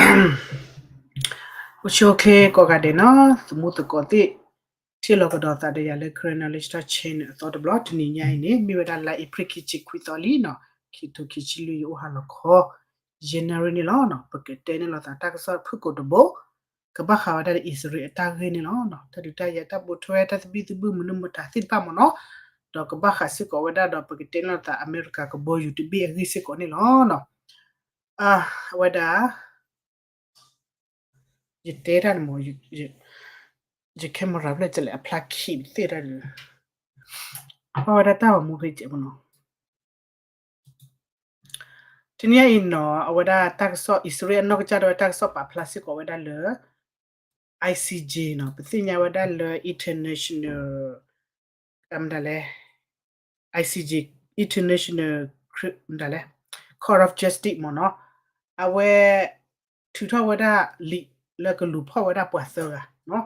အိၣ်ဆူၣ်အိၣ်ချ့ကိးဂၤဒဲးနီၤ, သမူသကိးသ့ၣ် ထံၣ်လိာ်ကဒီးသးဒီးယၤလၢ Karen Knowledge Talk Channel အသီတဘျီ, တနံၤညါအံၤန့ၣ် မ့ၢ်ဝဲဒၣ်လါအ့ဖြ့ၣ် ခံဆံခွံသီလံနီၤ, ခံထိခံဆံလွံၢ် ယအိၣ်ဟးလီၤခီ ယနၣ်ရံၣ်န့ၣ်လီၤ. ပကတဲန့ၢ်လိာ်သးတၢ်ကစီၣ်ဖုၣ်ကိာ်တဘိ ကဘၣ်ဃးဝဲဒၣ်လၢအံၣ်စရ့လးအတၢ်ဂ့ၢ်န့ၣ်လီၤ. တၢ်ဒုးတၢ်ယၤ တၢ်ပိာ်ထွဲ တၢ်သဘံၣ်သဘုၣ် မနုၤမတၤသ့ၣ်တဖၣ်မ့ၢ်နီၤ, ဒီးကဘၣ်ဃးစ့ၢ်ကီးဝဲဒၣ်ဒီး ပကတဲန့ၢ်လိာ်သးအမဲရကၤကဘီယူၤတဘ့ၣ်အဂ့ၢ်စ့ၢ်ကီးန့ၣ်လီၤ. အဝဲဒၣ် ယတဲတၢ်န့ၣ်မ့ၢ် ယ camera ဖျၢၣ်ကလဲၤအဖျါခံးသ့ၣ်တၢ်ဒီး အဝဲဒၣ်တၢ်ဂီၤမူဖဲကဲးမ့ၢ်နီၤ. တနံၤအံၤနီၤ အဝဲဒၣ်တၢ်ကစီၣ် အံၣ်စရ့လးအနီၢ်ကစၢ်ဒၣ်ဝဲတၢ်ကစီၣ်ပာ်ဖျါစ့ၢ်ကီးဝဲဒၣ်လၢ ICJ နီၤ, ပသ့ၣ်ညါဝဲဒၣ်လၢ international မတၤလဲၣ် ICJ, International မတၤလဲၣ် Court of Justice မ့ၢ်နီၤ, အဝဲ ထုးထီၣ်ဝဲဒၣ်လံာ်လၢကလူၤဖီၣ်ဝဲဒၣ်ပှၤသၢဂၤ,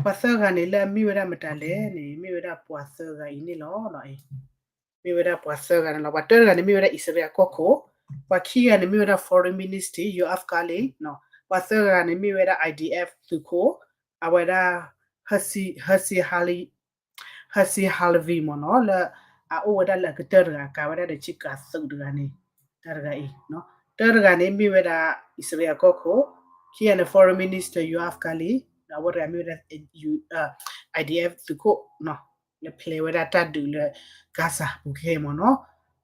ပှၤသၢဂၤန့ၣ်လၢအမ့ၢ်ဝဲဒၣ်မတၤလဲၣ်န့ၣ် မ့ၢ်ဝဲဒၣ်ပှၤသၢဂၤအံၤန့ၣ်လီၤ. မ့ၢ်ဝဲဒၣ်ပှၤသၢဂၤန့ၣ်လီၤ. ပှၤတၢတဂၤန့ၣ်မ့ၢ်ဝဲဒၣ်အံၣ်စရ့လးအကီၢ်ခိၣ်, ပှၤခံဂၤန့ၣ်မ့ၢ်ဝဲဒၣ် foreign minister Yoav Gallant, ပှၤသၢဂၤန့ၣ်မ့ၢ်ဝဲဒၣ် IDF သုးခိၣ်, အဝဲဒၣ် Hersi Halevi မ့ၢ်နီၤ, လၢအအိၣ်ဝဲဒၣ်လၢအကတၢၢ်တဂၤ ကၤဝဲဒၣ်ဒီးဆ့ကၤသုးတဂၤန့ၣ်, တၢ်တဂၤအံၤ, တၢတဂၤန့ၣ်မ့ၢ်ဝဲဒၣ် အံၣ်စရ့လးအကီၢ်ခိၣ်, ခံဂၤန့ၣ် foreign minister Yoav Gallant, ဒီးအဝဲတဂၤမ့ၢ်ဝဲဒၣ် IDF သုးခိၣ် လၢဖျဲးဝဲဒၣ်တၢ်ဒုးလၢ Gaza ပူၤခဲအံၤမ့ၢ်နီၤ.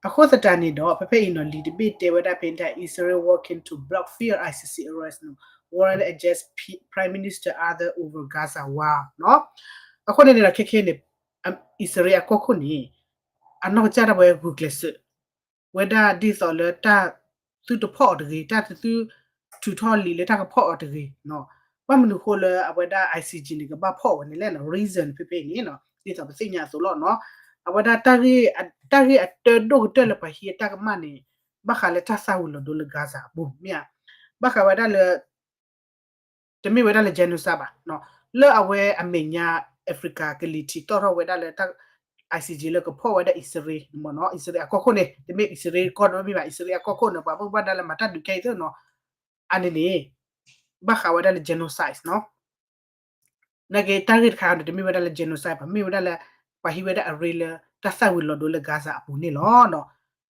အဃိသတးန့ၣ်ဒီး ဖဲဖဲအံၤနီၤ လံာ်တဘ့ၣ်တဲဝဲဒၣ်ဖဲန့ၣ် Israel working to block fear ICC arrest warrant against Prime Minister other over Gaza war နီၤ. အဃိန့ၣ်န့ၣ်ဒီး ခဲခဲန့ၣ် အံၣ်စရ့လးအကီၢ်ခိၣ်န့ၣ် အနီၢ်ကစၢ်ဒၣ်ဝဲဂုာ်ကျဲးစၢး ဝဲဒၣ်ဒ်သိးလၢတၢ်သုတဖီၣ်အီၤတဂ့ၤ, တၢ်သုထုးထီၣ်လံာ်လၢတၢ်ကဖီၣ်အီၤတဂ့ၤ, ဘၣ်မနုၤဃိလၢအဝဲဒၣ် ICJ န့ၣ် ကဘၣ်ဖီၣ်ဝဲန့ၣ်လဲၣ်နီၤ, reason ဖဲဖဲန့ၣ်နီၤ ဒ်သိးပသ့ၣ်ညါအသိးလီၤနီၤ. အဝဲဒၣ် တၢ်ဂ့ၢ်အတၢ်ဒိၣ်ကတၢၢ်လၢပှၤဟံးအတၢ်ကမၣ်န့ၣ် ဘၣ်ဃးလၢတၢ်သၣ်ဝံၤလီၤဒိလၢ Gaza အပူၤမ့ၢ်ဧါ, ဘၣ်ဃးဝဲဒၣ်လၢ တမ့ၢ်ဝဲဒၣ်လၢ genocide ဘၣ်, လၢအဝဲအမဲာ်ညါ Africa ကလံၤထံးတီၣ်ထီၣ်ဝဲဒၣ်လၢ ICJ လၢကဖီၣ်ဝဲဒၣ်အံၣ်စရ့လးမ့ၢ်နီၤ, အံၣ်စရ့လးအကီၢ်ခိၣ်န့ၣ် တမ့ၢ်အံၣ်စရ့လးကီၢ်တမ့ၢ်ဘၣ်, အံၣ်စရ့လးအကီၢ်ခိၣ်န့ၣ် ပှၤဘၣ်ဘၣ်ဒါလၢမၤတၢ်ဒုးခဲအံၤသ့ၣ်နီၤ, အန့ၣ်န့ၣ် ဘၣ်ဃးဝဲဒၣ်လၢ genocide နီၤ. နာ်က့ တၢ်ဂ့ၢ်တခါန့ၣ် တမ့ၢ်ဝဲဒၣ်လၢ genocide ဘၣ်, မ့ၢ်ဝဲဒၣ်လၢ ပှၤဟံးဝဲဒၣ်အရ့လၢ တၢ်သၣ်ဝံၤလီၤဒိလၢ Gaza အပူၤန့ၣ်လီၤ.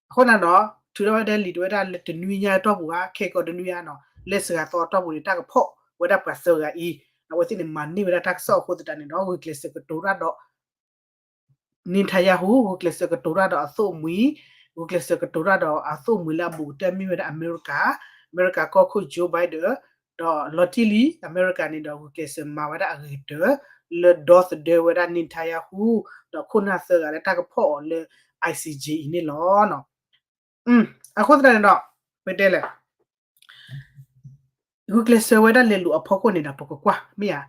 အဃိန့ၣ်ဒီး ထုးထီၣ်ဝဲဒၣ်လံာ်တဝဲဒၣ်လၢတနွံညါအတီၢ်ပူၤဧါ, ခဲကိာ်တနွံညါနီၤ, လၢစှၤသီအတီၢ်ပူၤန့ၣ် တၢ်ကဖီၣ်ဝဲဒၣ်ပှၤသၢဂၤအံၤ, အဝဲသ့ၣ်န့ၣ်မၤန့ၢ်ဝဲဒၣ်တၢ်ကစီၣ်အဃိသတးန့ၣ်ဒီး ဂုာ်ကျဲးစၢးကတိၤတၢ်ဒီး Netanyahu, ဂုာ်ကျဲးစၢးကတိၤတၢ်ဒီးအသိၣ်မှံၤ, ဂုာ်ကျဲးစၢးကတိၤတၢ်ဒီးအသိၣ်မှံၤလၢအဘူးကတၢၢ်မ့ၢ်ဝဲဒၣ်အမဲရကၤ, အမဲရကၤကီၢ်ခိၣ် Joe Biden, ဒီးလီၤတံၢ်လံ အမဲရကၤန့ၣ်ဒီး ဂုာ်ကျဲးစၢးမၤဝဲဒၣ်အဂ့ၤကတၢၢ် လၢဒီသဒၢဝဲဒၣ် Netanyahu ဒီးခိၣ်နၢ်သၢဂၤလၢတၢ်ကဖီၣ်အီၤလၢ ICJ အံၤန့ၣ်လီၤ. အဃိသတးန့ၣ်ဒီး ပတဲလဲၣ် ဂုာ်ကျဲးစၢးဝဲဒၣ်လဲၤလူၤအဖီခိၣ်န့ၣ်ဒီး ပကကွၢ် မ့ၢ်ဧါ,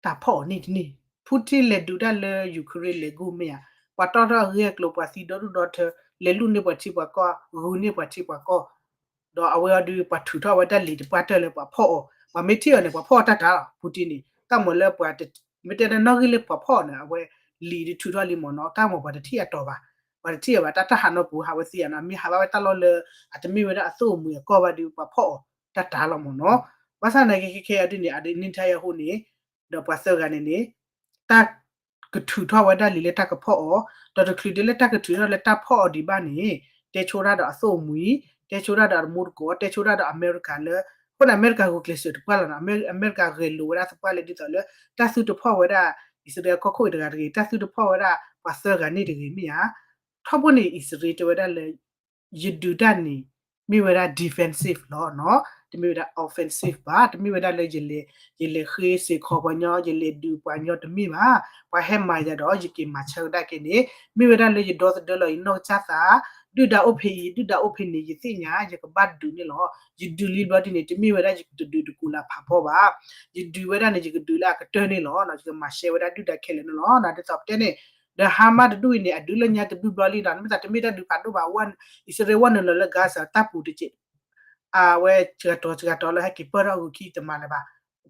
တၢ်ဖီၣ်အီၤန့ၢ်တန့ၢ်, Putin လဲၤဒုးတၢ်လၢ Ukraine လဲၤဂီၢ် မ့ၢ်ဧါ, ပှၤတီၢ်ထီၣ်အဂ့ၢ်အကျိၤ ပှၤသံဒီဒူၣ်ဒီထၢ လဲၤလူၢ်န့ၢ်ပှၤထံပှၤကီၢ် ဂုာ်န့ၢ်ပှၤထံပှၤကီၢ်, ဒီးအဝဲအီၤဒုး ပှၤထုးထီၣ်ဝဲဒၣ်လံာ်တပှၢ်တၢၢ်လၢပှၤဖီၣ်အီၤ, ပှၤမ့ၢ်ထံၣ်အီၤန့ၣ် ပှၤဖီၣ်အီၤတၢ်တၢ်လီၤ, Putin န့ၣ် တၢ်မၤလၢပှၤ မ့ၢ်တဲလၢနီၣ်ဂံၢ်လၢပှၤဖီၣ်အီၤန့ၣ် အဝဲလံာ်ဒုးထုးထီၣ်လံမ့ၢ်နီၤ, တၢ်မၤပှၤတထံၣ်အတီၤဘၣ်, ပှၤတထံၣ်အဘၣ် တၢ်တၢ်ဟးနီၢ်ပူၤ ဟးဝဲသံယါနီၤ, အမ့ၢ်ဟးဘၣ်ဝဲတၢ်လီၢ်လၢ အတမ့ၢ်ဝဲဒၣ်အသိၣ်အမှံၤအကီၢ်ဘၣ်ဒီး ပှၤဖီၣ်အီၤတၢ်တၢ်လီၤမ့ၢ်နီၤ, ဘၣ်ဆၣ်နာ်က့ခဲခဲအံၤဒ်န့ၣ် အဒုး Netanyahu န့ၣ် ဒီးပှၤသၢဂၤန့ၣ်န့ၣ် တၢ်ကထုးထီၣ်ဝဲဒၣ်လံာ်လၢတၢ်ကဖီၣ်အီၤ, ဒီးတချုးဒ်လၢတၢ်ကထုးထီၣ်လၢတၢ်ဖီၣ်အီၤဒံးဘၣ်န့ၣ် တဲဆိဒၣ်ဒီးအသိၣ်အမှံၤ, တဲဆိဒၣ်ဒီးအတမူတကိး, တဲဆိဒၣ်ဒီးအမဲရကၤလၢ အဃိန့ၣ် အမဲရကၤဂုာ်ကျဲးစၢးတပှၢ်လီၤနီၤ, အမဲရကၤဂဲၤလိာ်ဝဲဒၣ်သပှၢ်လၢဒ်သိးလၢ တၢ်သုတဖီၣ်ဝဲဒၣ် အံၣ်စရ့လးကီၢ်ခိၣ်အံၤတဂၤတဂ့ၤ, တၢ်သုတဖီၣ်ဝဲဒၣ်ပှၤသၢဂၤန့ၣ်တဂ့ၤ မ့ၢ်ဧါ, ထီဘိန့ၣ် အံၣ်စရ့လးတဲဝဲဒၣ်လၢ ယဒုးတၢ်န့ၣ် မ့ၢ်ဝဲဒၣ် defensive လီၤနီၤ, တမ့ၢ်ဝဲဒၣ် offensive ဘၣ်, တမ့ၢ်ဝဲဒၣ်လၢ ယလဲၤဃ့စ့ၢ်ကီးပှၤညီ, ယလဲၤဒုးပှၤညီတမ့ၢ်ဘၣ်, ပှၤဟဲမၤယၤဒီး ယက့ၤမၤဆၢကဒါက့ၤန့ၣ် မ့ၢ်ဝဲဒၣ်လၢယဒီသဒၢလီၤ ယနီၢ်ကစၢ်သး, ဒုၣ်ဒါအိၣ်ဖဲအံၤ ဒုၣ်ဒါအိၣ်ဖဲန့ၣ် ယသ့ၣ်ညါ ယကဘၣ်ဒုးန့ၣ်လီၤ, ယဒုးလံဘျီဒ်န့ၣ် တမ့ၢ်ဝဲဒၣ်ယကတဒုးတကူလၢဖးဖီဘၣ်, ယဒုးဝဲဒၣ်န့ၣ် ယကဒုးလၢအကတၢၢ်န့ၣ်လီၤ, ယကမၤရှဲဝဲဒၣ်ဒုၣ်ဒါခဲလၢာ်န့ၣ်လီၤ, ဒ်သိးပတဲန့ၣ် ဒီး Hamas တဒူၣ်အံၤန့ၣ် အဒုးလၢညါတဘျုးဘျီလံဒီး မ့ၢ်သးတမ့ၢ်တၢ်ဒုးဖးဒိၣ်ဘၣ်, အံၣ်စရ့လးဝဲနုာ်လီၤလၢ Gaza တၢ်ပူၤတက့ၢ်, အဝဲစှၤတီၤစှၤတီၤလၢဟဲက့ၤပၢၢ်ထီၣ်အဂုၤခံတမၤလၢၤဘၣ်,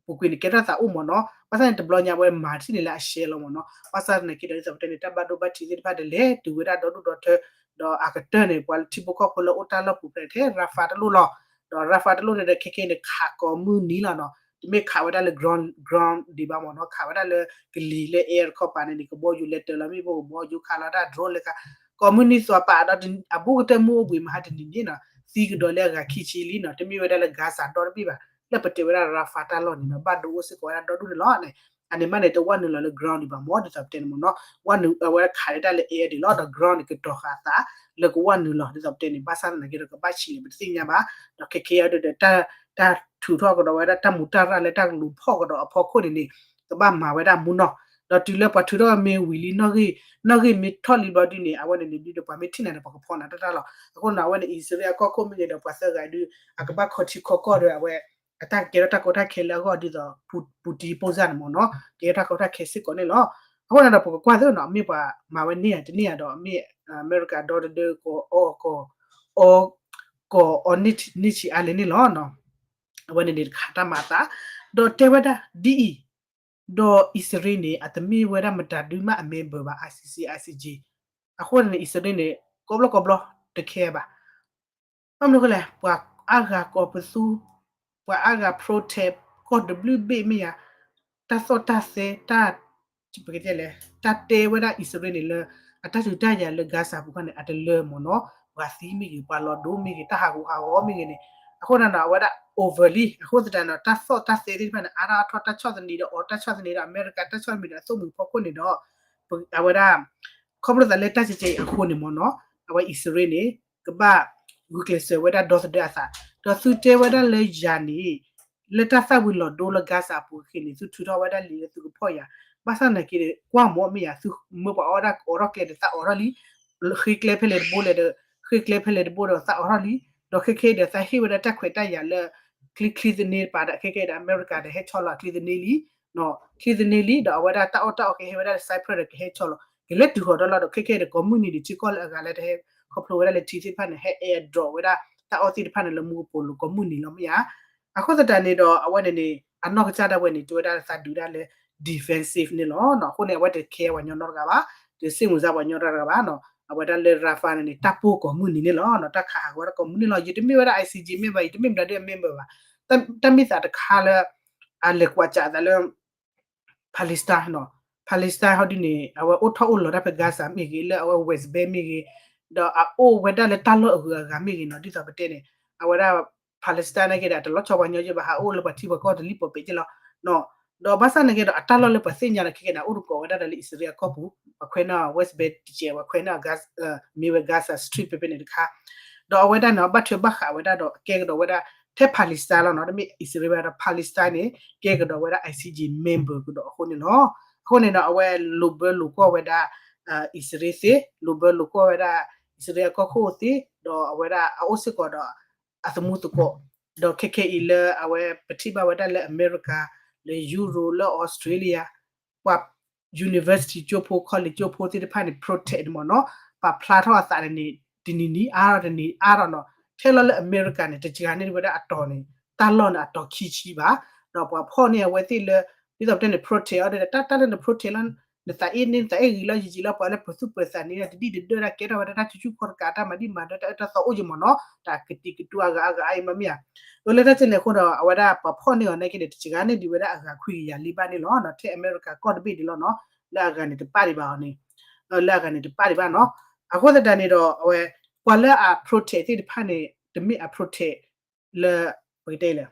ပူၤကွံာ်န့ၣ်ကဲထီၣ်သးအိၣ်မ့ၢ်နီၤ, ဘၣ်ဆၣ်န့ၣ်တဘျီညါဝဲမၤတထံၣ်န့ၣ်လၢအရှဲလီၤမ့ၢ်နီၤ, ဘၣ်ဆၣ်သနာ်က့ဒီး ဒ်သိးပတဲန့ၣ် တၢ်ဘၣ်ဒိဘၣ်ထံးသ့ၣ်တဖၣ်ဒီးလဲၤတုၤဝဲဒၣ်ဒီဒူၣ်ဒီထၢ, ဒီးအကတၢၢ်န့ၣ် ပှၤလၢထံဖိကီၢ်ဖိလၢအိၣ်တၢ်လီၢ်ပူၤဖျဲးထဲ Rafah တလိၣ်လီၤ ဒီး Rafah တလိၣ်န့ၣ်ဒီး ခဲခဲအံၤန့ၣ် ခးကိးမုၢ်နံၤလီၤနီၤ, တမ့ၢ်ခးဝဲဒၣ်လၢ ground ground ဒံးဘၣ်မ့ၢ်နီၤ, ခးဝဲဒၣ်လၢကလံၤလၢ air တခီပၤန့ၣ်န့ၣ် ကဘီယူၤလဲၤတၢၤလီၤမ့ၣ်ပိၢ် ကဘီယူၤခးလီၤတၢ် drone လဲၤခး, ကိးမုၢ်နံၤသွံၣ်ပာ်ဒီး အဘူးကတၢၢ်မုၢ်အိၣ်ဘှံးမဟါတနံၤန့ၣ်နီၤ သံကဒီးလၢအဂၤခံဆံလံနီၤ, တမ့ၢ်ဝဲဒၣ်လၢ Gaza ဒီတဘ့ၣ်ဘၣ်, လၢပတဲဝဲဒၣ် Rafah တၢ်လီၢ်န့ၣ်နီၤ ဘၣ်ဒိအိၣ်စ့ၢ်ကီးဝဲဒၣ်ဒီဒူၣ်န့ၣ်လီၤ. အန့ၣ်မးန့ၣ် တဝဲနုာ်လီၤလၢ ground ဒံးဘၣ်မ့ၢ် ဒ်သိးပတဲန့ၣ်မ့ၢ်နီၤ, ဝဲနုာ်အဝဲခးဒၣ်လၢ air ဒံးလီၤ, ဒီး ground န့ၣ် ကတီၤဃာ်အသး လၢကဝဲနုာ်လီၤ ဒ်သိးပတဲန့ၣ်, ဘၣ်ဆၣ်သနာ်က့ဒီး ကဘၣ်ဆံးန့ၣ် ပတသ့ၣ်ညါဘၣ်, ဒီးခဲခဲအံၤဒီး တၢ်ထုးထီၣ်ကဒီးဝဲဒၣ်တၢ်မူးတၢ်ရၢ်လၢတၢ်ကလူၤဖီၣ်ကဒီးအဖီခိၣ်န့ၣ်န့ၣ် ကဘၣ်မၤဝဲဒၣ်မူနီၤ, ဒီးတုၤလၢပှၤထုးထီၣ်မ့ၢ်ဝံၤလံ နီၣ်ဂံၢ်မ့ၢ်ထီၣ်လံဘျီဒုန့ၣ် အဝဲန့ၣ်န့ၣ်ဒုဒီး ပှၤမ့ၢ်ထံၣ်နၤဒီး ပှၤကဖီနၤတၢ်တၢ်လီၤ. အဃိန့ၣ် အဝဲန့ၣ် အံၣ်စရ့လးအကီၢ်ခိၣ်မ့ၢ်ဂ့ၤဒီး ပှၤသၢဂၤအံၤဒု အကဘၣ်ခီထံခီကီၢ်ဒီး အဝဲ အတၢ်ကဲထီၣ်တၢ်ကီတၢ်ခဲလၢအဂီၢ် ဒ်သိး ပူတံပူစၢ်န့ၣ်မ့ၢ်နီၤ ကဲထီၣ်တၢ်ကီတၢ်ခဲစ့ၢ်ကီးန့ၣ်လီၤ. အဃိန့ၣ်ဒီး ပကကွၢ်သ့နီၤ မ့ၢ်ပှၤမၤဝဲန့ၢ်ဧါတန့ၢ်ဧါဒီး မ့ၢ်အမဲရကၤဒီတဒၢကီးအီၣ်ကီး အီၣ်ကီး အီၣ်ကီးအီၤန့ၢ်ဆံးအါလဲၣ်န့ၣ်လီၤ. အဝဲန့ၣ်န့ၣ်တခါတၢ်မၤအသး ဒီးတဲဝဲဒၣ်ဒ်အံၤ, ဒီးအံၣ်စရ့လးန့ၣ် အတမ့ၢ်ဝဲဒၣ်မတၤဒုမးအ member ဘၣ် I C C I C J, အဃိန့ၣ် အံၣ်စရ့လးန့ၣ် ကိးဘျီကိးဘျီ တခဲဘၣ် ဘၣ်မနုၤဃိလဲၣ် ပှၤအါဂၤကိးပသူ, ပှၤအါဂၤ protest ကီၢ်တဘျုးဘ့ၣ်မ့ၢ်ယၤ, တၢ်သီၣ်တၢ်သဲ တၢ် ပကတဲလဲၣ် တၢ်တဲဝဲဒၣ်အံၣ်စရ့လးန့ၣ်လၢ အတၢ်ဒုးတၢ်ယၤလၢ Gaza ပူၤခါန့ၣ် အတလၢမ့ၢ်နီၤ, ပှၤသံမ့ၢ်ဂ့ၤ ပှၤလီၤဒိမ့ၢ်ဂ့ၤ တၢ်ဟးဂူာ်ဟးဂီၤမ့ၢ်ဂ့ၤန့ၣ်, အဃိန့ၣ်ဒီး အဝဲဒၣ် overly အဃိသတးန့ၣ်ဒီး တၢ်သီၣ်တၢ်သဲသ့ၣ်တဖၣ်န့ၣ် အါထီၣ်အါထီၣ် တၢ်ဆီၣ်သနံးဒီးအီၤ တၢ်ဆီၣ်သနံးဒီးအမဲရကၤ တၢ်ဆီၣ်သနံးဒီးအသိၣ်မှံၤဖီခိၣ်န့ၣ်ဒီး အဝဲဒၣ် ခီဖျိသးလၢတၢ်ကကဲအံၤအဃိန့ၣ်မ့ၢ်နီၤ, အဝဲအံၣ်စရ့လးန့ၣ် ကဘၣ်ဂုာ်ကျဲးစၢးဝဲဒၣ်ဒီသဒၢအသး, ဒီးသုတဲဝဲဒၣ်လၢယၤန့ၣ် လၢတၢ်သၣ်ဝံၤလီၤဒိလၢ Gaza အပူၤအဃိန့ၣ် သုထုးထီၣ်ဝဲဒၣ်လံာ်လၢသုကဖီၣ်ယၤ, ဘၣ်ဆၣ်သနာ်က့ဒီး ကွၢ်မ့ၢ်မ့ၢ်ယၤ သုမၢပှၤအီၣ်ဒၣ်ကအိးထီၣ်ကျဲဒီးသးအိးထီၣ်လံ, ဃ့ကျဲဖဲလဲၣ်တဘိလဲၣ်ဒီး ဃ့ကျဲဖဲလဲၣ်တဘိဒီးသးအိးထီၣ်လံ, ဒီးခဲခဲအံၤဒီးသးဟ့ၣ်ဝဲဒၣ်တၢ်ခွဲးတၢ်ယာ်လၢ ချံချံသန့တပၤဒီး ခဲခဲအံၤဒီးအမဲရကၤဒီးဟဲဆီလီၤအချံသန့လံ ချံသန့လံ ဒီးအဝဲဒၣ်တၢ်အီၣ်တၢ်အီကဟဲဝဲဒၣ်လၢ Cyprus ဒီးကဟဲဆီလီၤ ကလဲၤတုၤဃီၤဒီးလီၤဒီး ခဲခဲအံၤဒီးကိးမုၢ်နံၤဒံးထံကီၢ်လၢအဂၤလၢတဟဲခီဖျိဝဲဒၣ်လၢထံသ့ၣ်တဖၣ်န့ၣ် ဟဲ airdrop ဝဲဒၣ်တၢ်အီၣ်သ့ၣ်တဖၣ်န့ၣ်လၢမူကပိာ်လိၤကိးမုၢ်နံၤလီၤမ့ၢ်ဧါ. အဃိသတးန့ၣ်ဒီး အဝဲန့ၣ်န့ၣ် အနီၢ်ကစၢ်ဒၣ်ဝဲန့ၣ် တဲဝဲဒၣ်သးဒုးဒၣ်လၢ defensive န့ၣ်လီၤ. အဃိန့ၣ် အဝဲတခဲပှၤကညီနီတဂၤဘၣ်, တစ့ၣ်မုာ်စၢ်ပှၤကညီနီတဂၤဘၣ်နီၤ. အဝဲဒၣ်လၢ Rafah န့ၣ်န့ၣ် တၢ်ပိၢ်ကိးမုၢ်နံၤန့ၣ်လီၤ. တၢ်ခးဟးဂီၤဝဲဒၣ်ကိးမုၢ်နံၤလီၤ. ယတမ့ၢ်ဝဲဒၣ် I C J မ့ၢ်ဘၣ်, ယတမ့ၢ်မတၤဒု member ဘၣ်. တၢ်မ့ၢ်သးတခါလၢ အလဲၤကွၢ်စးအသးလၢ Palestine နီၤ, Palestine ဟီဒုန့ၣ် အဝဲအိၣ်ထီၣ်အိၣ်လီၤတၢ်ဖဲ Gaza မ့ၢ်ဂ့ၤ, လၢအဝဲ West Bank မ့ၢ်ဂ့ၤ, ဒီးအအိၣ်ဝဲဒၣ်လၢတၢ်လီၢ်အဂုၤအဂၤမ့ၢ်ဂ့ၤနီၤ, ဒ်သိးပတဲန့ၣ် အဝဲဒၣ် Palestine နာ်က့ဒီး အတလီၤဆီပှၤကညီယဲဘၣ်, ဟးအိၣ်လၢပှၤထံပှၤကီၢ်တလံၣ်ပီၤပဲာ်က့လီၤ. ဒီးဘၣ်ဆၣ်နာ်က့ဒီး အတၢ်လီၢ်လၢပှၤသ့ၣ်ညါဒီး ခဲကနံၣ်န့ၣ် အိၣ်တကိးဝဲဒၣ်ဒီးလၢအံၣ်စရ့လးအကီၢ်ပူၤ, ပှၤခွဲးန့ၢ် West Bank တကဲး, ပှၤခွဲးန့ၢ် မ့ၢ်ဝဲ Gaza Strip ဖဲဖဲန့ၣ်တခါ ဒီးအဝဲဒၣ်န့ၣ် ဘၣ်ထွဲဘၣ်ဃးဝဲဒၣ်ဒီးကဲကဒီးဝဲဒၣ် ထဲ Palestine လီၤနီၤ, တမ့ၢ်အံၣ်စရ့လးဘၣ်ဒီး Palestine န့ၣ် ကဲကဒီးဝဲဒၣ် I C J member ကဒီးအဃိန့ၣ်လီၤ. အဃိန့ၣ်ဒီး အဝဲလိာ်ဘၢလိာ်ကွီၢ်ဝဲဒၣ် အံၣ်စရ့လးသ့, လိာ်ဘၢလိာ်ကွီၢ်ဝဲဒၣ် အံၣ်စရ့လးအကီၢ်ခိၣ်သ့, ဒီးအဝဲဒၣ်အအိၣ်စ့ၢ်ကီးဒီး အသမူသကိး, ဒီးခဲခဲအံၤလၢအဝဲပထံၣ်ဘၣ်ဝဲဒၣ်လၢအမဲရကၤ, လၢ Europe, လၢ Australia ပှၤ university ကၠိဖိ college ကၠိဖိသ့ၣ်တဖၣ်န့ၣ် protest န့ၣ်မ့ၢ်နီၤ, ပာ်ဖျါထီၣ်အသးန့ၣ် တနံၤနံၤအါထီၣ်တနံၤအါထီၣ်နီၤ, ထဲလီၤလၢအမဲရကၤန့ၣ် တစှၤန့ၢ်ဝဲဒၣ်အတီၤန့ၣ် တၢ်လီၢ်န့ၣ်အတီၤခံဆံဘၣ်, ဒီးပှၤဖီၣ်န့ၢ်အဝဲသ့ၣ်လၢ ဒ်သိးပတဲန့ၣ် protest အီၤဒီး တၢ်တၢ်လၢန protest လီၤ နသးအ့ၣ်န့ၣ် နသးအ့ၣ်ဂ့ၤလီၤယံာ်ယံာ်လီၤ ပှၤလၢပသူၣ်ပှဲၤသးန့ၣ် တဒံၣ်တဒၢတၢ်ကဲထီၣ်ဝဲဒၣ်တၢ်ဆူၣ်ဆူၣ်ခီတကး တၢ်မၤဒံးမၤဒၢတၢ်အၢတၢ်သီအိၣ်ယံာ်မ့ၢ်နီၤ, တၢ်ကတံာ်ကတူာ်အဂၤအဂၤအံၤမ့ၢ်မ့ၢ်ဧါ, လၢတၢ်စဲန့ၣ်အဃိဒီး အဝဲဒၣ်ပှၤဖီၣ်န့ၢ်အီၤနာ်က့န့ၣ် တစှၤန့ၢ်ဒံးဝဲဒၣ်အဂၤခွံကယၤလံဘၣ်န့ၣ်လီၤ, ထဲအမဲရကၤကီၢ်တဘ့ၣ်ဒံးလီၤနီၤ, လၢအဂၤန့ၣ်တပာ်ဒံးဘၣ်အီၤန့ၣ်, လၢအဂၤန့ၣ်တပာ်ဒံးဘၣ်နီၤ, အဃိသတးန့ၣ်ဒီး အဝဲ ပှၤလၢအ protest သ့ၣ်တဖၣ်န့ၣ် တမ့ၢ်အ protest လၢ ပကတဲလဲၣ်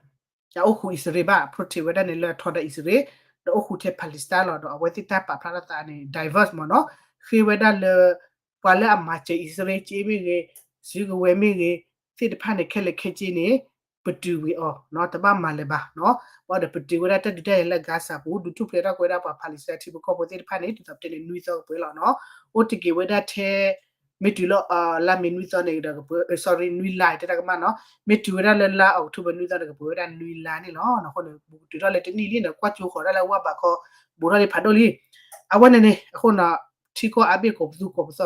အအိၣ်ဃုာ်အံၣ်စရ့လးဘၣ်, protest ဝဲဒၣ်န့ၣ်လၢအထီဒါအံၣ်စရ့လး, ဒီးအိၣ်ဃုာ်ထဲ Palestine လီၤ, ဒီးအဝဲသ့ၣ်တၢ်ပာ်ဖျါထီၣ်သးန့ၣ် diverse မ့ၢ်နီၤ, ဃ့ဝဲဒၣ်လၢ ပှၤလၢအမၤစၢၤအံၣ်စရ့လးက့မ့ၢ်ဂ့ၤ, စုကဝဲၤမ့ၢ်ဂ့ၤ, သ့ၣ်တဖၣ်န့ၣ် ခဲလၢာ်ခဲဆ့န့ၣ် ပတုာ်ဝံၤအီၤနီၤ, တဘၣ်မၤလၢၤဘၣ်နီၤ, ဘၣ်ဒီးပတုာ်ဝဲဒၣ်တၢ်ဒုးတၢ်ယၤလၢ Gaza ပူၤ, ဒုးထူၣ်ဖျဲးထီၣ်ကွံာ်ဝဲဒၣ်ပှၤ Palestine ထံဖိကီၢ်ဖိသ့ၣ်တဖၣ်န့ၣ် ဒ်သိးပတဲန့ၣ် နွံသီကပှဲၤလီၤနီၤ, အိၣ်တ့ၢ်က့ၤဝဲဒၣ်ထဲ မ့ၢ်တုၤလၢ လါမ့ၤနွံသီန့ၣ်ဒီးကပှဲၤ, sorry နွံလါတဲတၢ်ကမၣ်နီၤ, မ့ၢ်တုၤဝဲဒၣ်လၢလါ October နွံသီန့ၣ် ကပှဲၤဝဲဒၣ်နွံလါန့ၣ်လီၤ, အဃိန့ၣ် ပကတုၤထီၣ်လၢတနံၣ်လံန့ၣ် ကွၢ်ကၠိဃီၤဒၣ်လၢဝၢ်ဘးခီ ဘူးထီၣ်လံဖးဒိၣ်လံ, အဝဲန့ၣ်န့ၣ် အဃိနီၤ ထံကီၢ်အါဘ့ၣ်ကိးပသူကိးပသီ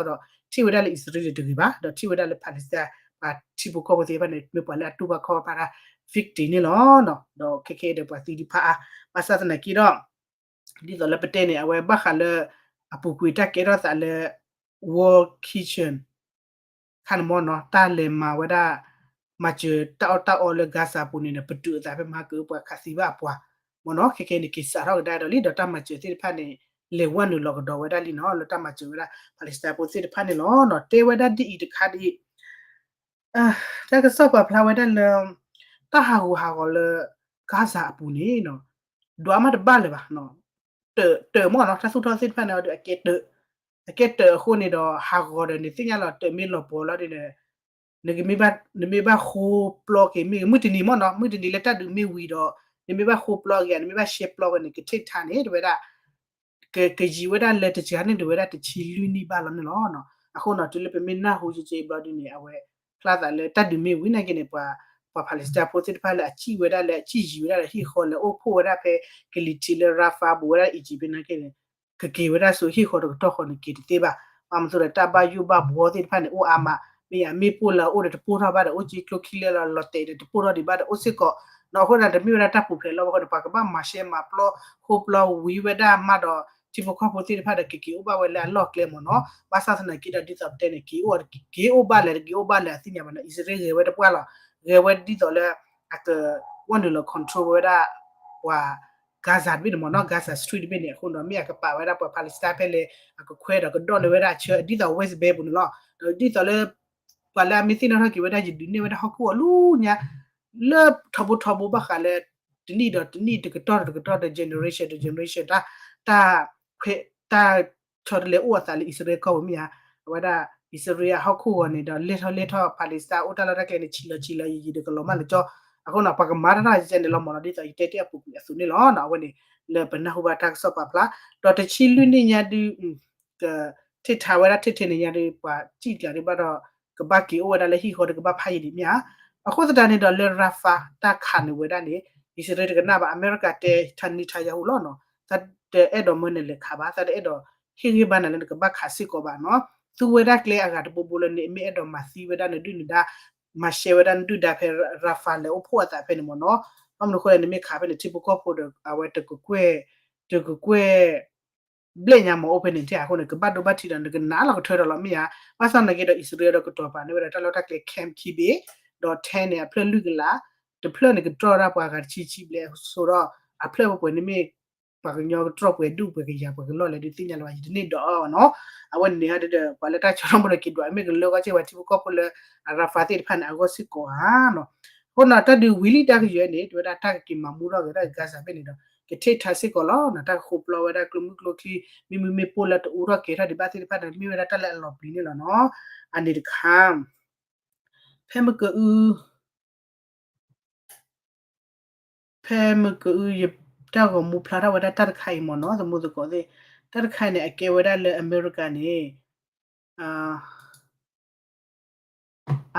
ဒီး ထံၣ်ဝဲဒၣ်လၢအံၣ်စရ့လးတဂ့ၤဘၣ်, ဒီးထံၣ်ဝဲဒၣ်လၢ Palestine ပှၤထံဖိကီၢ်ဖိသ့ၣ်တဖၣ်န့ၣ် မ့ၢ်ပှၤလၢအတူၢ်ဘၣ်ခီၣ်ဘၣ်တၢ် victim န့ၣ်လီၤ, ဒီးခဲခဲအံၤဒီးပှၤသံဒံးဖးအါ, ဘၣ်ဆၣ်သနာ်က့ဒီး ဒ်သိးလၢပတဲန့ၣ် အဝဲဘၣ်ဃးလၢ အပူၤကွံာ်တၢ်ကဲထီၣ်သးလၢ World Kitchen ခါန့ၣ်မ့ၢ်နီၤ တၢ်လဲၤမၤဝဲဒၣ် မၤစၢၤတၢ်အီၣ်တၢ်အီလၢ Gaza အပူၤန့ၣ်ဒီး ပတုာ်အသးဖဲမဟါကအု ပှၤခးသံဘၣ်အပှၤမ့ၢ်နီၤ. ခဲခဲန့ၣ် က့ၤစးထီၣ်ကဒါဒီးလံ ဒီးတၢ်မၤစၢၤသ့ၣ်တဖၣ်န့ၣ် လဲၤဝဲနုာ်လီၤကဒီးဝဲဒၣ်လံနီၤ လၢတၢ်မၤစၢၤဝဲဒၣ် Palestine ဖိသ့ၣ်တဖၣ်န့ၣ်လီၤ. တဲဝဲဒၣ်ဒ်အံၤတခါဒ်အံၤ တၢ်ကစီၣ်ပာ်ဖျါဝဲဒၣ်လၢ တၢ်ဟးဂူာ်ဟးဂီၤလၢ Gaza အပူၤန့ၣ် ဒွးမးတဘၣ်လၢၤဘၣ်, တၢးမ့ၢ်နီၤ တၢ်သူၣ်ထီၣ်သ့ၣ်တဖၣ်န့ၣ်ဒီး အကဲတၢးအဃိန့ၣ်ဒီး ဟးဂီၤဒီးန့ၣ် သ့ၣ်ညါလီၤ တၢးမ့ၢ်လီၤပှီၤလီၤဒီး နမ့ၢ်ဘၣ်ဃိပျီက့ၤမ့ၢ်ဂ့ၤ မုၢ်တနံၤမ့ၢ်နီၤ မုၢ်တနံၤလၢတၢ်ဒုးမ့ၢ်ဝံၤဒီး နမ့ၢ်ဘၣ်ဃိပျီက့ၤ နမ့ၢ်ဘၣ်ရှဲပျီက့ၤန့ၣ် ကထံၣ်ထါန့ၣ် တဝဲဒၣ် ကယံာ်ဝဲဒၣ်လၢတစှၤန့ၣ် တဝဲဒၣ်တဆံလွံၢ်နံၣ်ဘၣ်လီၤန့ၣ်လီၤ. အဃိနီၤ တုၤလၢပမ့ၢ်နၢ်ဟူကက့ဘျီဒုန့ၣ် အဝဲ ဖျါသးလၢတၢ်ဒုးမ့ၢ်ဝံၤနာ်က့န့ၣ် ပှၤ ပှၤ Palestine ဖိသ့ၣ်တဖၣ်လၢအစံၣ်ဝဲဒၣ်လၢအစံၣ်ယံၤဝဲဒၣ်ဒီးဟံၣ်ဃီလၢအိၣ်ဖှိၣ်ဝဲဒၣ်ဖဲ ကလံၤထံးလၢ Rafah ဘူးဝဲဒၣ် Egypt ဖဲနာ်က့န့ၣ် ကက့ၤဝဲဒၣ်ဆူဟံၣ်ဃီတကတီၢ်ဃီန့ၣ် က့ၤတသ့ဘၣ်. ဘၣ်မနုၤဒီးတၢ်ဘၣ်ယိၣ်ဘၣ်ဘှီသ့ၣ်တဖၣ်န့ၣ် အိၣ်အါမး မ့ၢ်ယၤ မ့ၣ်ပိၢ်လၢအအိၣ်ဒီးတပိၢ်ထီၣ်ဘၣ်ဒီး အိၣ်က့ၤကျိချံလဲလီၤ လီၤတဲာ်ဒီးတပိၢ်ထီၣ်ဒံးဘၣ်ဒီး အိၣ်စ့ၢ်ကီးနီၤ. အဃိန့ၣ် တမ့ၢ်ဝဲဒၣ်တၢ်ပူၤဖျဲးလီၤဘၣ်အဃိန့ၣ် ပှၤကဘၣ်မၤရှဲမၤပျီ ဃိပျီဝံၤဝဲဒၣ်မးဒီး ထံဖိကီၢ်ဖိသ့ၣ်တဖၣ်ဒီး ကက့ၤအိၣ်ဘၣ်ဝဲလၢအလီၢ်ကျဲမ့ၢ်နီၤ. ဘၣ်ဆၣ်သနာ်က့ဒီး ဒ်သိးပတဲန့ၣ် က့ၤအိၣ် က့ၤအိၣ်ဘၣ်လဲၣ် တက့ၤအိၣ်ဘၣ်လဲၣ် အသ့ၣ်ညါဘၣ်နီၤ. အံၣ်စရ့လးဂဲၤဝဲတပှၢ်လီၤ. ဂဲၤဝဲဒ်သိးလၢ အက ဝဲနုာ်လီၤ control ဝဲဒၣ် ပှၤ Gaza တဘ့ၣ်န့ၣ်မ့ၢ်နီၤ Gaza Strip တဘ့ၣ်န့ၣ် အဃိဒီး မ့ၢ်အကပာ်ဝဲဒၣ်ပှၤ Palestine ဖဲလဲၣ် အကခွဲးဒီးကဒီၣ်န့ၢ်ဝဲဒၣ်အဆၢ ဒ်သိး West Bank ပူၤန့ၣ်လီၤ. ဒီးဒ်သိးလၢ ပှၤလၢအမ့ၢ်သ့ၣ်နီၣ်ထီၣ်က့ၤဝဲဒၣ် ယဒုးနဲၣ်ဝဲဒၣ်ဟီၣ်ခိၣ်အလီၢ်ညါ လၢထီဘိထီဘိဘၣ်ဃးလၢ တနံၣ်ဒီးတနံၣ် တကတီၢ်ဒီးတကတီၢ်ဒီး generation ဒီး generation တၢ် တၢ် တၢ် ဆီတလဲအိၣ်အသးလၢအံၣ်စရ့လးကီၢ်ပူၤမ့ၢ်ဧါ. အဝဲဒၣ် အံၣ်စရ့လးအဟီၣ်ခိၣ်ဂီၤန့ၣ်ဒီး လဲၢ်ထီၣ်လဲၢ်ထီၣ် Palestine အိၣ်တၢ်လီၢ်တၢ်ကျဲန့ၣ် ဆံးလီၤဆံးလီၤယံာ်ယံာ်ဒီးကလီၤမၢ်လၢကၠီ. အဃိန့ၣ် ပှၤကမၤတၢ်တၢ်ကဲန့ၣ်လီၤမ့ၢ်နီၤ ဒ်သိးယတဲတ့ၢ်အပူၤကွံာ်အသိးန့ၣ်လီၤ. အဝဲန့ၣ် လၢပနၢ်ဟူဘၣ်တၢ်ကစီၣ်ပာ်ဖျါ ဒီးတဆံလွံၢ်နံၣ်ညါဒုး က ထံၣ်ထါဝဲဒၣ်ထဲထဲန့ၣ်ညါဒုး ပှၤစံၣ်ကျၢၤဒံးဘၣ်ဒီး ကဘၣ်က့ၤအိၣ်ဝဲဒၣ်လၢဟံၣ်ဃီဒီးကဘၣ်ဖးယံၤဒံးမ့ၢ်ဧါ. အဃိသတးန့ၣ်ဒီးလၢ Rafah တၢ်ခးန့ၢ်ဝဲဒၣ်န့ၣ် အံၣ်စရ့လးတကနၣ်ဘၣ် အမဲရကၤတဲ Netanyahu လီၤနီၤ သးတအဲၣ်ဒိးမၢနလဲၤခးဘၣ် သးတအဲၣ်ဒိးဟ့ၣ်ဂံၢ်ဘါနၤလၢနကဘၣ်ခးစ့ၢ်ကီးဘၣ်နီၤ. သူဝဲဒၣ်ကျဲအဂၤတဘိဘိလၢန့ၣ် မ့ၢ်အဲၣ်ဒိးမၤသံဝဲဒၣ်နဒုၣ်နဒါ မၤရှဲဝဲဒၣ်နဒုၣ်ဒါဖဲ Rafah လဲၤအိၣ်ဖှိၣ်အသးဖဲန့ၣ်မ့ၢ်နီၤ. ဘၣ်မနုၤအဃိလဲၣ် နမ့ၢ်ခးဖဲန့ၣ် ထံဖိကီၢ်ဖိဒီး အဝဲတကကွဲၢ် တကကွဲၢ် ဘျဲၣ်ညါမ့ၢ်အိၣ်ဖဲန့ၣ်ထဲအဃိန့ၣ် ကဘၣ်ဒိဘၣ်ထံးဒီး နကနးလီၤကထၢဒီးလီၤမ့ၢ်ဧါ. ဘၣ်ဆၣ်သနာ်က့ဒီး အံၣ်စရ့လးဒီးကတီၤပာ်န့ၢ်ဝဲဒၣ်တၢ်လီၢ်တၢ်ကျဲ camp ခံဘ့ၣ် ဒီး tank န့ၣ် အဖျၢၣ်လွံၢ်ကလး တဖျၢၣ်န့ၣ် ကတြီၢ်ဒၣ်ပှၤဂၤတဆံဆံဘျဲၣ် ဆိဒီး အဖျၢၣ်ပှဲၤပှဲၤန့ၣ်မ့ၢ် ပှၤကညီကတြီၢ်ပှဲၤဒူၣ်ပှဲၤကယၤပှဲၤကလီၢ်လဲၣ်ဒုးသ့ၣ်ညါလၢၤဘၣ် ယတန့ၢ်ဒီးအီၤနီၤ. အဝဲန့ၣ်ဟီဒုးဒီး ပှၤလၢတၢ်ကၠီထီၣ်မ့ၢ်ဒီးက့ၤဒွးမ့ၢ်ကလၢဂီၢ်စ့ၢ်ဝဲထံဖိကီၢ်ဖိလၢ အ Rafah သ့ၣ်တဖၣ်န့ၣ် အဂီၢ်စ့ၢ်ကီးဧါနီၤ. အဃိနီၤ တၢ်ဒုးဝံၤလံတၢ်ကယၢၤန့ၣ် တဝဲဒၣ်တၢ်ကက့ၤမၤမူထီၣ်က့ၤတၢ် Gaza ဖဲန့ၣ်ဒီး ကထံၣ်ထါစ့ၢ်ကီးလီၤနီၤ. တၢ်ကဃိပျီဝဲဒၣ်ကျိမုၢ်ကျိချံ မ့မ့ၢ်မ့ၣ်ပိၢ်လၢတအူထီၣ်ကဲၤထီၣ်ဒံးဘၣ်သ့ၣ်တဖၣ်ဒီး မ့ၢ်ဝဲဒၣ်တၢ်လၢအလီၤပျံၤန့ၣ်လီၤနီၤ. အန့ၣ်တခါ ဖဲမက ဖဲမကအု ယတၢ်ဂီၤမူဖျါထီၣ်ဝဲဒၣ်တၢ်တခါအံၤမ့ၢ်နီၤ သမူသကိးသ့ၣ်, တၢ်တခါအံၤန့ၣ် အကဲဝဲဒၣ်လၢအမဲရကၤန့ၣ်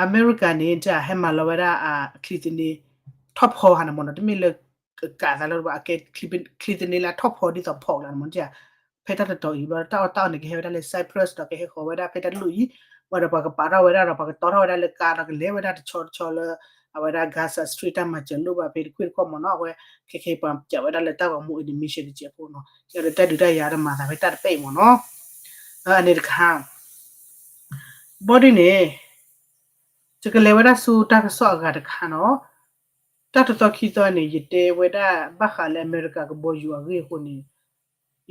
အမဲရကၤန့ၣ် တၢ်ဟဲမၤလီၤဝဲဒၣ်အချံသန့ ထီၣ်ဖီဟါန့ၣ်မ့ၢ်နီၤ တမ့ၢ်လၢ ကးသးလၢဘၣ် အကဲချံသန့လၢအထီၣ်ဖီဒ်သိးဖီကလးန့ၣ်မ့ၢ်နီၤ ဖဲတၢ်တတီၤအံၤဘျီ တၢ်အီၣ်တၢ်အီန့ၣ် ကဟဲဝဲဒၣ်လၢ Cyprus ဒီးကဟဲဃီၤဝဲဒၣ်ဖဲတၢ်တလိၣ်အံၤ, ဝံၤဒီးပှၤကပာ်ထီၣ်ဝဲဒၣ်ဒီး ပှၤကတီထီၣ်ဝဲဒၣ်လၢကါဒီးကလဲၤဝဲဒၣ်တဆီတဆီလၢ အဝဲဒၣ် Gaza Strip တၢ်မၤစၢၤလိၣ်ဘၣ်ဖဲတခွ့ၣ်တခီၣ်မ့ၢ်နီၤ, အဝဲခဲခဲပှၤစံးဝဲဒၣ်လၢတၢ်ဂီၤမူ animation တစဲးဖိနီၤ, ဒီးတၢ်ဒုးတၢ်ယၤတမၤသးဖဲတၢ်တပဲၣ်အံၤမ့ၢ်နီၤ, အန့ၣ်တခါ ဘီဒုန့ၣ် ယကလဲၤဝဲဒၣ်ဆူတၢ်ကစီၣ်အဂၤတခါနီၤ, တၢ်တသီခံသီန့ၣ် ယတဲဝဲဒၣ်ဘၣ်ဃးလၢ အမဲရကၤကဘီယူၤအဂ့ၢ်အဃိန့ၣ်,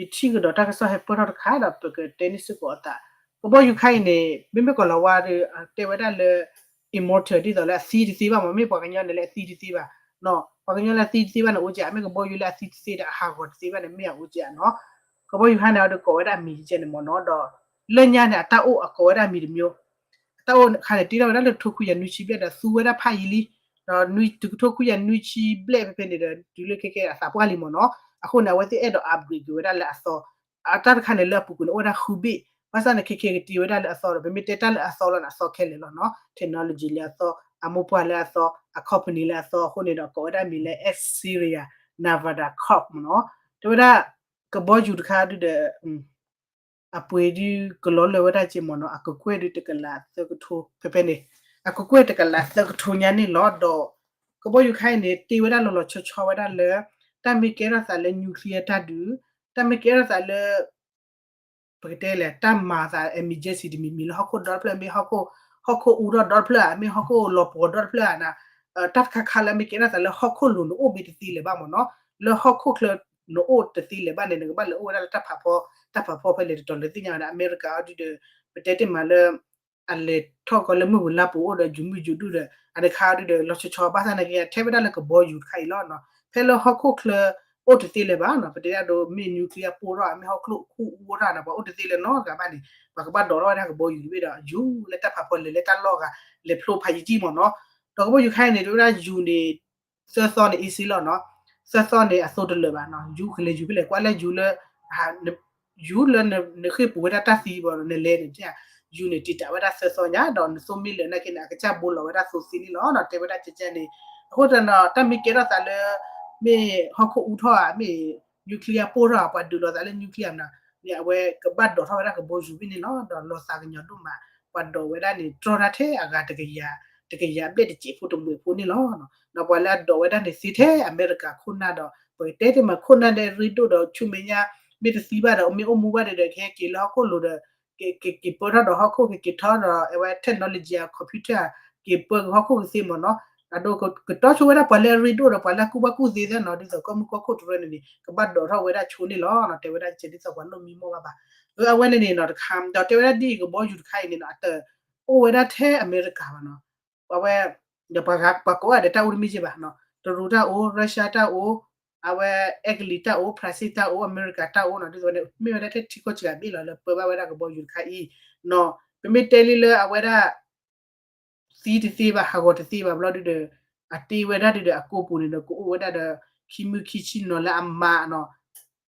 ယထံၣ်ကဒီးတၢ်ကစီၣ်ဟဲပၢၢ်ထီၣ်တခါဒီး ပကတဲန့ၢ်စ့ၢ်ကီးအသး, ကဘီယူၤခါအံၤန့ၣ် မ့မ့ၢ်ကီၢ်လီၤဝါဒီး တဲဝဲဒၣ်လၢ immortal ဒ်သိးလၢအသံတသ့ဘၣ်မ့ၢ် မ့ၢ်ပှၤကညီန့ၣ်လၢအသံတသ့ဘၣ်, ပှၤကညီလၢအသံတသ့ဘၣ်န့ၣ် အိၣ်ကဲး မ့ၢ်ကဘီယူၤလၢအသံတသ့ဒီးအဟးဂီၤတသ့ဘၣ်န့ၣ် မ့ၢ်အအိၣ်ကဲးနီၤ, ကဘီယူၤခါန့ၣ် အဝဲဒၣ်ကိးဝဲဒၣ်အမံၤကဲးန့ၣ်မ့ၢ်နီၤ, ဒီး လၢညါန့ၣ် အတၢ်အိၣ်အကိးဝဲဒၣ်အမံၤတမျိုး, အတၢ်အိၣ်ခါန့ၣ် တ့ထီၣ်ဝဲဒၣ်လၢတကထိခွံကယၤနွံဆံဘျဲၣ်ဒီးသူဝဲဒၣ်ဖးယံၤလံ, ဒီးတကထိခွံကယၤနွံဆံဘျဲၣ်ဖဲဖဲန့ၣ်ဒီး တုၤလၢခဲခဲအသးပှၢ်လံမ့ၢ်နီၤ, အဃိန့ၣ် အဝဲသ့ၣ်အဲၣ်ဒိး upgrade က့ၤဝဲဒၣ်လၢအသီ, အတၢ်တခါန့ၣ်လၢအပူၤကွံာ်န့ၣ် အိၣ်ဝဲဒၣ်ဃုဘ့ၣ်, ဘၣ်ဆၣ်န့ၣ် ခဲခဲကတ့ဝဲဒၣ်လၢအသီဒီး ပမ့ၢ်တဲတၢ်လၢအသီလီၤန့ၣ် အသီခဲလၢာ်လီၤနီၤ, technology လၢအသီ, အမိၢ်ပှၢ်လၢအသီ, အ company လၢအသီအဃိန့ၣ်ဒီး ကိးဝဲဒၣ်မံၤလၢ Assyria Nevada Corp မ့ၢ်နီၤ, တဲဝဲဒၣ် ကဘီယူၤတခါဒုဒီး အပှ့ၤဒုကလီလၢာ်ဝဲဒၣ်က့မ့ၢ်နီၤ, အကကွဲၢ်ဒုတကလးသၢကထိ ဖဲဖဲန့ၣ်, အကကွဲၢ်တကလးသၢကထိညါန့ၣ်လီၤ. ဒီးကဘီယူၤခါအံၤန့ၣ် တ့ဝဲဒၣ်လီၤလီၤဆီဆီဝဲဒၣ်လၢ တၢ်မ့ၢ်ကဲထီၣ်သးလၢ nuclear တၢ်ဒုး, တၢ်မ့ၢ်ကဲထီၣ်သးလၢ ပကတဲလဲၣ် တၢ်မၤသး emergency တမံၤမံၤလၢဟီၣ်ခိၣ်ဒီဖျၢၣ်မ့ၢ်ဟီၣ်ခိၣ် ဟီၣ်ခိၣ်အူထီၣ်ဒီတဖျၢၣ်ဧါ မ့ၢ်ဟီၣ်ခိၣ်လီၤပှီၤဒီတဖျၢၣ်ဧါန့ၣ် တၢ်တခါခါလၢအမ့ၢ်ကဲထီၣ်သးလၢဟီၣ်ခိၣ်လိၤနအိၣ်ဘၣ်တသ့လၢၤဘၣ်မ့ၢ်နီၤ, လၢဟီၣ်ခိၣ်ချၢနအိၣ်တသ့လၢၤဘၣ်န့ၣ် နကဘၣ်လဲၤအိၣ်ဝဲဒၣ်လၢတၢ်ဖးဖီ, တၢ်ဖးဖီဖဲလဲၣ်တတီၤလဲၤသ့ၣ်ညါဝဲဒၣ် အမဲရကၤအီၤဒုဒီး ပတဲတ့ၢ်မးလၢ အလဲၤထီၣ်ကီးလၢမုၢ်ပူၤလါပူၤအိၣ်ဒီးယူၤမုၢ်ယူၤဒူၣ်ဒီး အတခါအီၤဒုဒီး လီၤဆီဆီဘၣ်ဆၣ်နာ်က့ ထဲဝဲဒၣ်လၢကဘီယူၤတခါအံၤလီၤနီၤ, ဖဲလၢဟီၣ်ခိၣ်ချၢအိၣ်တသ့လၢၤဘၣ်နီၤ, ပတဲဒၣ်ဒိးမ့ၢ် nuclear ပိၢ်ထီၣ် မ့ၢ်ဟီၣ်ခိၣ်အူထီၣ်နီၤ ပှၤအိၣ်တသ့လၢၤနီတဂၤဘၣ်န့ၣ် ပှၤကဘၣ်ဒိးထီၣ်ဝဲဒၣ်ကဘီယူၤတဘ့ၣ်ဒီး ယူၤလၢတၢ်ဖးဖီလဲၤလၢတၢ်လီၢ်ဂၤ လဲၤဖျိဖးယံာ်ယံာ်မ့ၢ်နီၤ, ဒီးကဘီယူၤတခါအံၤန့ၣ် တဲဝဲဒၣ်ယူၤန့ၣ် သၢသီန့ၣ် easy လီၤနီၤ, သၢသီန့ၣ် အသိတလၢာ်ဘၣ်နီၤ, ယူၤကလဲၤယူၤဖဲလဲၣ် ကွၢ်လၢယူၤလၢ ယူၤလၢနဃ့ၢ်ပူၤဝဲဒၣ်တၢ်သံဘၣ် နလဲၤန့ၣ် ယူၤန့ၣ်တံာ်တာ်ဝဲဒၣ်သၢသီညါ ဒီးနသိမ့ၢ်လၢာ်နာ်က့န့ၣ် အကစၢ်ဘိလီၤဝဲဒၣ်သိသံန့ၣ်လီၤနီၤ, တဲဝဲဒၣ်ကဲကဲန့ၣ်, အဃိသတးဒီး တၢ်မ့ၢ်ကဲထီၣ်သးလၢ မ့ၢ်ဟီၣ်ခိၣ်အူထီၣ်ဧါ မ့ၢ် nuclear ပိၢ်ထီၣ်ဧါ ပှၤဒုးလိာ်သးလၢ nuclear မ့ၢ်နီၤ, န့ၣ်အဝဲကဘၣ်ဒိးထီၣ်ဝဲဒၣ်ကဘီယူၤဘ့ၣ်န့ၣ်လီၤ, ဒီးလီၤသးကညီၤဒိၣ်မး, ပှၤဒိးဝဲဒၣ်န့ၣ် တြီတၢ်ထဲအဂၤတကယၤ, တကယၤဘျဲၣ်တစဲးဖိတမှဲးဖိန့ၣ်လီၤ. ဒီးပှၤလၢအဒိးဝဲဒၣ်န့ၣ်သ့ထဲအမဲရကၤခိၣ်နၢ်ဒီး ပကတဲတ့ၢ်မးခိၣ်နၢ်လၢအရ့ဒိၣ်ဒီးဆူမဲာ်ညါ မ့ၢ်တသံဘၣ်ဒီး မ့ၢ်အိၣ်မူဘၣ်ဒီး ကဟဲက့ၤလၢဟီၣ်ခိၣ်လိၤဒီး က့ၤပၢထီၣ်ဒီးဟီၣ်ခိၣ် ကက့ၤထီၣ်ဒီးအဝဲ technology အ computer က့ၤပၢက့ၤဟီၣ်ခိၣ်ကသ့မ့ၢ်နီၤ, အဒိကတီဆိဝဲဒၣ်ပှၤလၢအရ့ဒိၣ်ဒီးပှၤလၢအကူၣ်ဘၣ်ကူၣ်သ့သ့နီၤ, ဒ်သိးကီၢ်မုၢ်ကီၢ်ခိၣ်တရၢန့ၣ်န့ၣ် ကဘၣ်ဒိးထီၣ်ဝဲဒၣ်ဆိန့ၣ်လီၤ. တဲဝဲဒၣ်ကဲဒ်သိးပှၤလိၣ်မံမီၢ်ဘၣ်ဘၣ်. အဝဲန့ၣ်န့ၣ်နီၤတခါ ဒီးတဲဝဲဒၣ်ဒ်အံၤကဘီယူၤတခါအံၤန့ၣ်နီၤ အတအိၣ်ဝဲဒၣ်ထဲအမဲရကၤဘၣ်နီၤ, အဝဲ ဒီးပှၤကိးဂၤဒဲးတၢ်အိၣ်တမ့ၢ်က့ဘၣ်နီၤ, တရူးတၢ်အိၣ် Russia တၢ်အိၣ် အဝဲအဲကလံးတၢ်အိၣ် ဖြၣ်စ့ၣ်တၢ်အိၣ် အမဲရကၤတၢ်အိၣ်နီၤ, ဒ်သိးန့ၣ် မ့ၢ်ဝဲဒၣ်ထဲထံကီၢ်စှၤဘ့ၣ်လီၤလၢပၢဘၣ်ဝဲဒၣ်ကဘီယူၤတခါအံၤနီၤ, ပမ့ၢ်တဲလံလၢအဝဲဒၣ် သံတသ့ဘၣ် ဟးဂီၤတသ့ဘၣ်ဘျီဒုဒီး အတ့ဝဲဒၣ်ဒုဒီးအကိာ်ပူၤန့ၣ်ဒီး ကအိၣ်ဝဲဒၣ်ဒီး ခံမုၢ်ခံဆံနီၤလၢအမၤနီၤ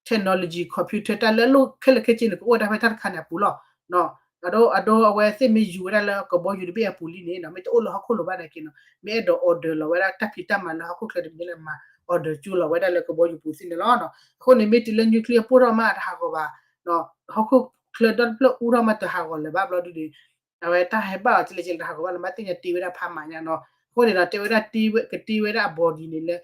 technology computer တၢ်လၢအလိၣ်ခဲလၢာ်ခဲဆ့န့ၣ် ကအိၣ်ဝဲဒၣ်ဖဲတၢ်တခါန့ၣ်အပူၤလီၤ. အဒိအဒိအဝဲသ့ၣ်မ့ၢ်ယူၤဝဲဒၣ်လၢကဘီယူၤတဘ့ၣ်အပူၤလံန့ၣ်နီၤ မ့ၢ်တအိၣ်လၢဟီၣ်ခိၣ်လိၤဘၣ်နာ်က့နီၤ မ့ၢ်အဲၣ်ဒိး order လီၤဝဲဒၣ်တၢ်ဖံးတၢ်မၤလၢဟီၣ်ခိၣ်ချၢတဘ့ၣ်လၢမၤ order ကၠိလီၤဝဲဒၣ်လၢကဘီယူၤပူၤသ့ၣ်န့ၣ်လီၤ. အဃိန့ၣ်မ့ၢ်တုၤလၢ nuclear ပိၢ်ထီၣ်မးတဟးဂီၤဘၣ် ဟီၣ်ခိၣ်ချၢဒီတဖျၢၣ်အူထီၣ်မးတဟးဂီၤလၢၤဘၣ်ဘျီဒုဒီး အဝဲတၢ်ဟဲဘၣ်အီၤကလဲၣ်ကလဲၣ်တဟးဂီၤဘၣ်လၢၤ မ့ၢ်သ့ၣ်ညါတ့ဝဲဒၣ်ဖးမးညါနီၤ. အဃိန့ၣ်ဒီးတဲဝဲဒၣ် ကတ့ဝဲဒၣ်အ body န့ၣ်လၢ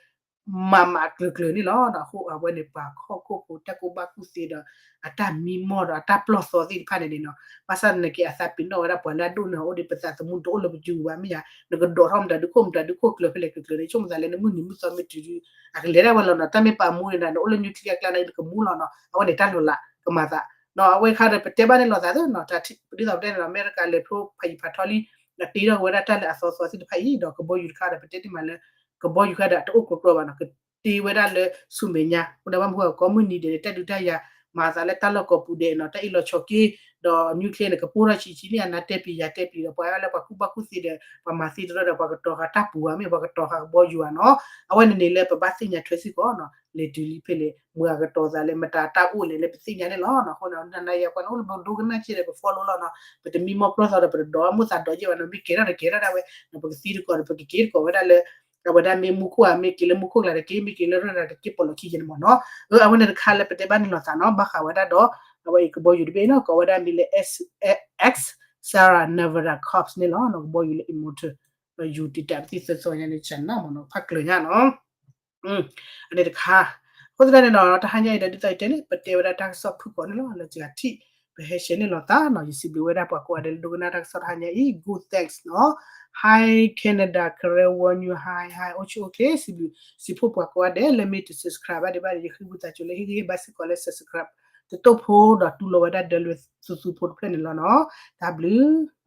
မးမးကျၢၤကျၢၤန့ၣ်လီၤ. အဃိအဝဲန့ၣ်ပှၤဟီၣ်ခိၣ်ဖိတၢ်ကူၣ်ဘၣ်ကူၣ်သ့ဒီး အတၢ်မံမီၢ်ဒီးအတၢ်ပျီၢ်သီသ့ၣ်တဖၣ်န့ၣ်န့ၣ်နီၤ ဘၣ်ဆၣ်သနာ်က့အသးပ့ၤနီၣ်ဝဲဒၣ်ပှၤလၢအဒိၣ်န့ၣ် အိၣ်ဒီးပသးသမူတအိၣ်လၢပစုပူၤဘၣ်မ့ၢ်ဧါ နကဒိးထီၣ်မတၤဒုခိၣ်မတၤဒုခိၣ်ကျၢၤဖဲလဲၣ်ကျၢၤကျၢၤန့ၣ် ဆိကမိၣ်သးလၢနမုၢ်နံၤမုၢ်သီမ့ၢ်တုၤ အကလဲၤဒၣ်ဝဲလီၤနီၤ. တၢ်မ့ၢ်ပာ်မူန့ၣ်ဒီး နအိၣ်လၢ nuclear အကျါန့ၣ် နကမူလီၤနီၤ အဝဲန့ၣ်တၢ်လီၤလးကမၤသးနီၤ. အဝဲခါဒီးပတဲဘၣ်န့ၣ်လိာ်သးသ့နီၤ ဒ်သိးပတဲန့ၣ်ဒီး အမဲရကၤလဲၤဖျိဖးယံၤဖးထီလံ တ့ထီၣ်က့ၤဝဲဒၣ်တၢ်လၢအသီသီသ့ၣ်တဖၣ်အံၤ ဒီးကဘီယူၤတခါဒီး ပတဲတ့ၢ်မးလၢ ကဘီယူၤတခါဒီးတအိၣ်ကြီကြီဘၣ်နီၤ ကတ့ဝဲဒၣ်လၢဆူမဲာ်ညါ အဃိဒီးဘၣ်မနုၤဃိ ကိးမုၢ်နံၤဒဲးန့ၣ် တၢ်ဒုးတၢ်ယၤမၤသးလၢတၢ်လီၢ်ကိးပူၤဒဲးနီၤ တၢ်အ့ၣ်လိာ်ဆိးက့ ဒီး nuclear န့ၣ် ကပိၢ်ထီၣ်ဆံးဆံးန့ၣ် အနါတဲပံၤယၤတဲပံၤဒီး ပှၤလၢပှၤကူၣ်ဘၣ်ကူၣ်သ့ဒီး ပှၤမၤသ့တရၢဒီး ပှၤကတီၤဃာ်တၢ်ပူၤဧါ မ့ၢ်ပှၤကတီၤဃာ်ကဘီယူၤဧါနီၤ. အဝဲန့ၣ်န့ၣ်လၢပဘၣ်သ့ၣ်ညါထွဲစ့ၢ်ကီးနီၤ လဲၤတုၤလံဖဲလဲၣ် မတၤတၢ်အိၣ်လဲၣ်လၢ ပသ့ၣ်ညါန့ၣ်လီၤ. အဃိန့ၣ် နၤနၤယၤပှၤန့ၣ် အိၣ်လၢပဒိကနၣ်စ့ဒီး ပ follow လီၤနီၤ ပတမံမီၢ်ပျီၢ်သီဒီး ပတဒိးမိၣ်သးဒိးယဲၢ်ဘၣ်နီၤ မ့ၢ်ကဲထီၣ်ဒီးကဲထီၣ်ဒၣ်ဝဲ ပကသံတကိးဒီး ပကက့ၤတကိးဝဲဒၣ်လၢ အဝဲဒၣ်မ့ၢ်မူခိၣ်ဧါ မ့ၢ်က့ၤလၢမူခိၣ်ကျါတက့ၢ် မ့ၢ်က့ၤလၢရၢၢ်ကျါတက့ၢ် ပိာ်လီၤခံယဲၢ်န့ၣ်မ့ၢ်နီၤ. အဝဲန့ၣ်တခါလၢပတဲဘၣ်န့ၣ်လိာ်သးနီၤ ဘၣ်ဃးဝဲဒၣ်ဒီး အဝဲအံၤကဘီယူၤတဘ့ၣ်နီၤ ကိးဝဲဒၣ်မ့ၢ်လၢ X Sarah Nevada Corps န့ၣ်လီၤ ကဘီယူၤလၢ Immortal ယူၤတံာ်တာ်ပသံၣ်သၢသီညါန့ၣ် ဆနၣ်မ့ၢ်နီၤ ဖးကျၢၤညါနီၤ အန့ၣ်တခါ အဃိသတးန့ၣ်နီၤ တဟါညါအံၤဒီး ဒ်သိးယတဲန့ၣ် ပတဲဝဲဒၣ်တၢ်ကစီၣ်ဖုၣ်ကိာ်န့ၣ်လီၤ လၢစှၤထံၣ် ပဟဲ share န့ၢ်လိာ်သးနီၤ ယစံးဘျုးဝဲဒၣ်ပှၤကိးဂၤဒဲးလၢဒိကနၣ်တၢ်ကစီၣ်တဟါညါအံၤ good thanks နီၤ Hi Canada Karen Won You Hi Hi အိၣ်ဆူၣ်အိၣ်ချ့ စံးဘျုးစံးဖှိၣ်ပှၤကိးဂၤဒဲးလၢမ့ၢ်တ subscribe ဘၣ်ဒံးဘၣ်ဒီး ယဃ့ဝံသးစူၤလၢဟ့ၣ်ဂံၢ်ဟ့ၣ်ဘါစ့ၢ်ကီးလၢ subscribe တတိၢ်ဖိဒီးတူၢ်လိာ်ဝဲဒၣ်ဒၢလွဲသုသုဖိတဖျၢၣ်န့ၣ်လီၤနီၤ တၢ်ဘျုး